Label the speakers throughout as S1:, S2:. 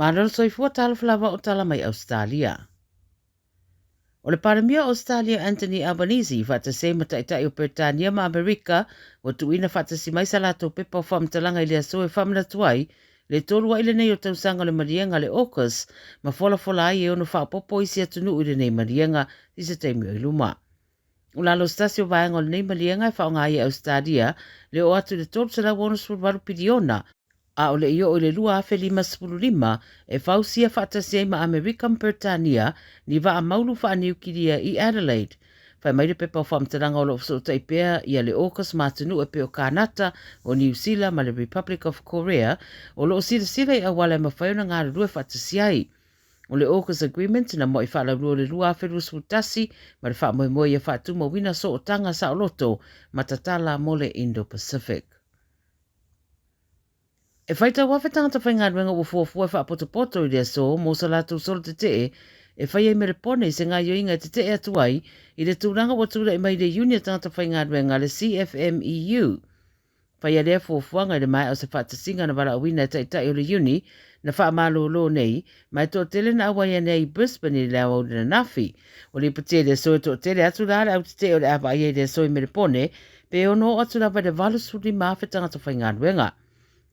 S1: Malo le soifua talofa lava o tala mai Ausetalia. O le Palemia o Ausetalia Anthony Albanese faatasi ai ma Taitai o Peretania ma Amerika ua tuuina faatasi mai sa latou pepa o faamatalaga i le aso e faamanatu ai le tolua'i lenei o tausaga o le maliega a le AUKUS ma folafola ai e ono faaopoopo isi atunuu i lenei maliega i se taimi o i luma. O lalo o se tasi o vaega o lenei maliega e faaaoga ai e Ausetalia le oo atu i le 368 piliona a o le i oo i le 2055 e fausia faatasi ai ma Amerika ma Peretania ni vaa maulu faaniukilia i Adelaide. Fai mai le pepa o faamatalaga o lo o fesootai pea ia le AUKUS ma atunuu e pei o Kanata, o Niu Sila ma le Republic of Korea o lo o silasila i auala e mafai ona galulue faatasi ai. O le AUKUS Agreement na mua'i faalaulua i le 2021 ma le faamoemoe ia faatumauina sootaga saoloto ma tatala mo le Indo-Pacific. E faitau afe tagata faigaluega ua fuafua e faapotopoto i le aso mo sa latou solo tetee e fai ai Melepone i se gaoioiga e tetee atu ai i le tulaga ua tulai mai i le iuni a tagata faigaluega a le CFMEU. Faia lea fuafuaga i le maea o se faatasiga na valaauina e Taitai o le Iuni na faamalolo nei, ma e toatele na auai ane ai i Brisbane i le aoauli ananafi. Ua lipotia i le aso e toatele atu la le au tetee o le a vaaia i le aso i Melepone, pe ono oo atu lava i le 85,000 tagata faigaluega.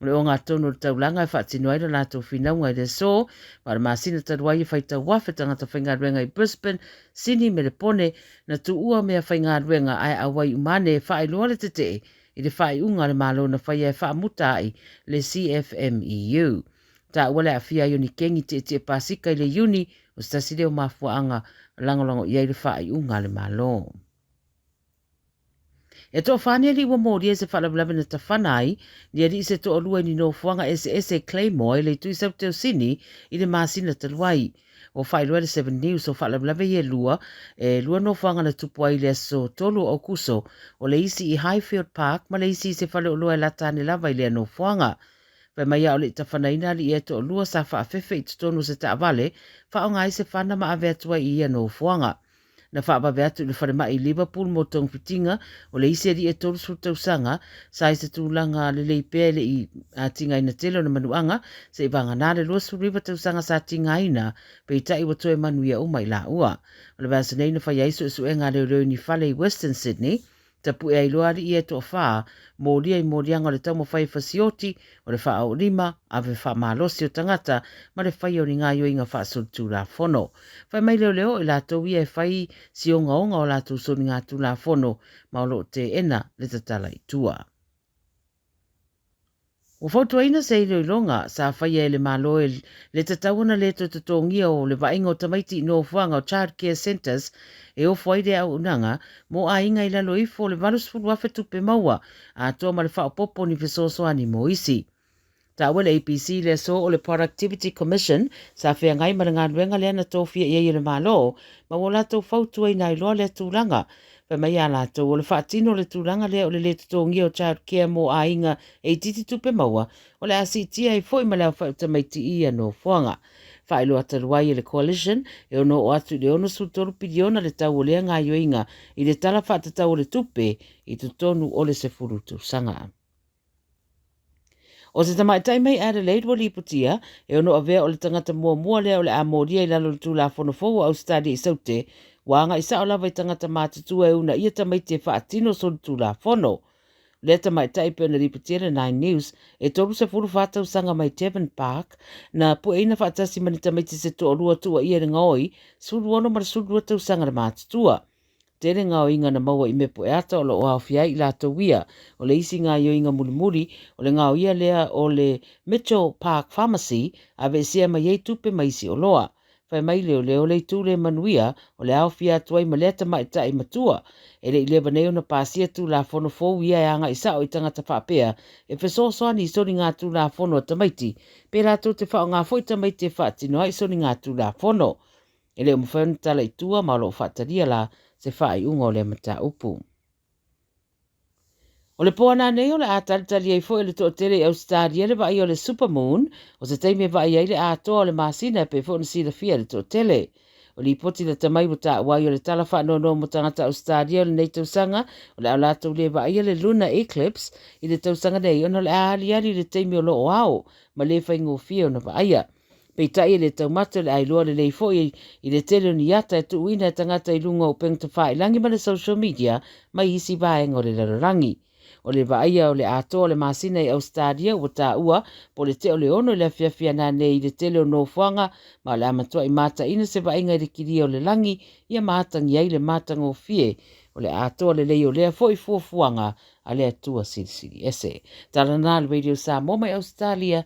S1: O le ogatotonu o le taulaga e faatino ai le latou finauga i le aso, ma o le masina talu ai e faitau afe tagata faigaluega i Brisbane, Sini, Melepone, na tuua mea faigaluega ae auai uma ane e faailoa le tetee i le faaiuga a le Malo na faia e faamuta ai le CFMEU. Taua le aafia ai o ni kegi tietie pasika i le Iuni, o se tasi lea o mafuaaga lagolago i ai le faaiuga a le Malo. E toafa ni alii ua molia i se faalavelave na tafana ai ni alii se toalua i ni nofoaga eseese i Claymore i le itu i Saute o Sini i le masina talu ai. Ua faailoa e le Seven News o faalavelave ia e lua, e lua nofoaga na tupu ai i le aso 3 o Aokuso, o le isi i Highfield Park ma le isi i se faleoloa e lata ane lava i lea nofoaga. Fai mai a o le i tafanaina alii ia e toalua sa faafefe i totonu o se taavale, faaaoga ai se fana ma ave atu ai i ia nofoaga. Na faavave atu i le falemai i Liverpool mo togafitiga o le isi alii e 30 tausaga sa i se tulaga lelei pea e le i tigaina tele ona manuaga se i vagana le 29 tausaga sa tigaina, peitai ua toe manuia uma i laua. O le vaiaso nei na faia ai suesuega a leoleo i ni fale i Western Sydney Tapue ai loa alii ia e toafa, molia i moliaga o le taumafai e fasioti, o le faaoolima, ave faamalosi o tagata ma le faia o ni gaoioiga faasolitulafono. Fai mai leoleo o i latou ia e fai si ogaoga o latou soligatulafono ma o lo o teena le tatala i tua. Ua fautuaina se iloiloga sa faia e le Malo e le tatau ona le toe totogia o le vaaiga o tamaiti i nofoaga o Child Care Centres e ofo ai lea auaunaga mo aiga i lalo ifo o le 80,000 tupe maua atoa ma le faaopoopo o ni fesoasoani mo isi. Taua le ABC i le aso o le Productivity Commission sa feagai ma le galuega lea na tofia i ai e le Malo ma ua latou fautuaina ai loa lea tulaga. Fai mai ia latou, o le faatino o le tulaga lea o le lē totogia o child care mo aiga e itiiti tupe maua, o le a siitia ai foi ma le aofai o tamaiti i ia nofoaga. Faailoa talu ai e le Coalition, e ono oo atu i le 63 piliona le tau o lea gaoioiga i le Tala Faatatau o le Tupe i totonu o le sefulu tausaga. O se tamaitai mai Adelaide ua lipotia, e ono avea o le tagata muamua lea o le a molia i lalo o le Tulafono fou o Ausetalia i Saute, ua agai sao lava i tagata matutua e uunaia tamaiti e faatino solitulafono. O lea tamaitai pei ona lipotia le Nine News, e 34 tausaga mai Devon Park, na pueina faatasi ma ni tamaiti se toalua tuuaia i le gaoi, 16 ma le 12 tausaga le matutua. Tele gaoiga na maua i Mepueata o lo o aofia ai i latou ia. O le isi gaoioiga mulimuli, o le gaoia lea o le Mitchell Park Pharmacy, aveesea mai ai tupe ma isi oloa. Fai mai leoleo, le itu le manuia, o le aofia atu ai ma lea tamaitai matua. E le i leva nei ona pasia Tulafono fou ia e agai sao i tagata faapea e fesoasoani i soligatulafono a tamaiti, pe latou te faaaoga foi tamaiti e faatino ai soligatulafono. E le o mafai ona tala i tua ma o lo o faatalia la se faaiuga o lea mataupu. O le po ana nei o le a talitali ai foi e le toatele i Ausetalia le vaaia o le Supermoon, o se taimi e vaai ai le atoa o le masina e pei foi ona silafia e le toatele. O lipoti lata mai ua taua ai o le tala faanoanoa mo tagata Ausetalia o lenei tausaga o le a latou le vaaia le lunar eclipse i le tausaga nei ona o le a aliali i le taimi o lo o ao ma le faigofie ona vaaia. Peitai e le taumate o le a iloa lelei foi i le tele o ni ata e tuuina e tagata i luga o upega tafailagi ma le social media mai isi vaega o le lalolagi. O le vaaia o le atoa o le masina i Ausetalia ua taua po o le 5:45 i le afiafi ananei i le tele o nofoaga, ma o le a matuai mataina se vaaiga i le kilia o le lagi ia ma atagi ai le matagofie o le atoa lelei o lea foi fuafuaga a le Atua Silisili Ese. Tala na le Radio Samoa mai Ausetalia.